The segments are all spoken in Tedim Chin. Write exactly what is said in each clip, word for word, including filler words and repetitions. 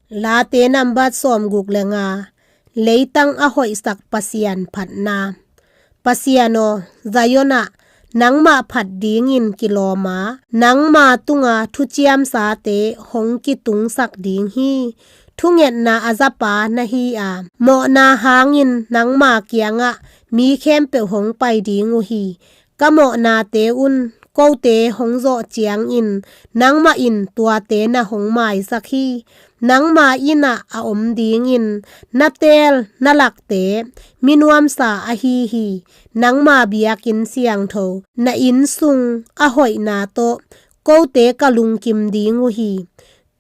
Late nambat sawmguk le nga. Leitang a hoihsak Pasian phatna. Pasian aw, Zion ah nangmah phat dingin kilawm a, nangma tunga thuciamsate hong kitungsak ding hi. Thungetna a zapa na hi a, mawhna hangin nangma kiangah mi khempeuh hong pai ding uh hi. Ka mawhnate un kote hong zawh ciangin nangmah in tuate na hong maisak hi. Nangma inn ah a om dingin na teel na lakte mi nuamsa ahi hi. Nangma biakinn siangtho, na inn sung a hoihna tawh kote ka lungkim ding uh hi.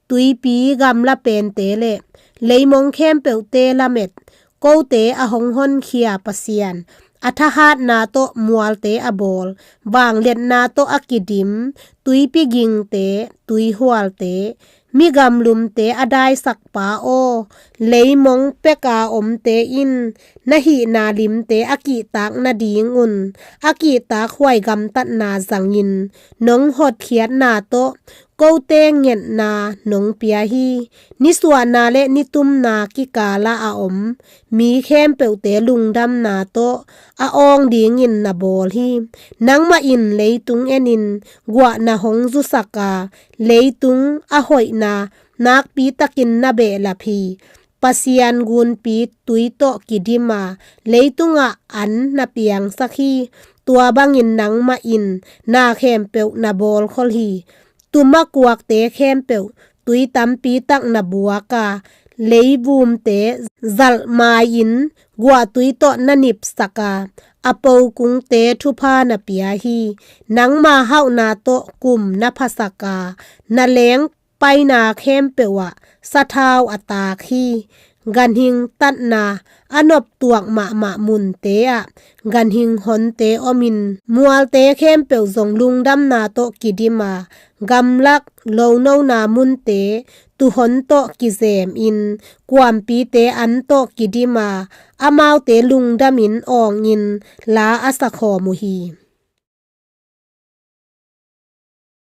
Tuipi gamla pente le leimong khempeuhte lamet, kote a hong honkhia Pasian, a thahatna tawh mualte a bawl, vangliatna tawh a kidim, tuipi gingte, tuihualte, mi gamlumte a daisakpa aw, leimong peka omte in na hihna limte a kihtak nadingun a kihtak huai gamtatna zangin nong hotkhiatna tawh kote ngetna nong pia hi. Nisuahna le nitumna kikala a om mi khempeuhte lungdamna tawh a awng dingin na bawl hi. Nangmah in leitung enin guah na hong zusak a, leitung a hoihna nakpitakin na behlap hi. Pasian gunpi tui tawh kidim a, leitungah an na piangsak hi. Tua bangin nangmah in na khempeuh na bawlkhol hi. Tum a kuakte khempeuh tui tampi tak na buak a, leivumte zalh mai-in guahtui tawh na nipsak a, a pokungte thupha na pia hi. Nangma hauhna tawh kum na phasak a, na leng paina khempeuh ah sathau a taak hi. Ganhing tatna a noptuak mahmah munte ah ganhing honte omin mualte khempeuh zong lungdamna tawh kidim a, gamlak lonona munte tuhon tawh kizemin kuampite an tawh kidim a, amaute lungdamin awngin la a sakhawm uh hi.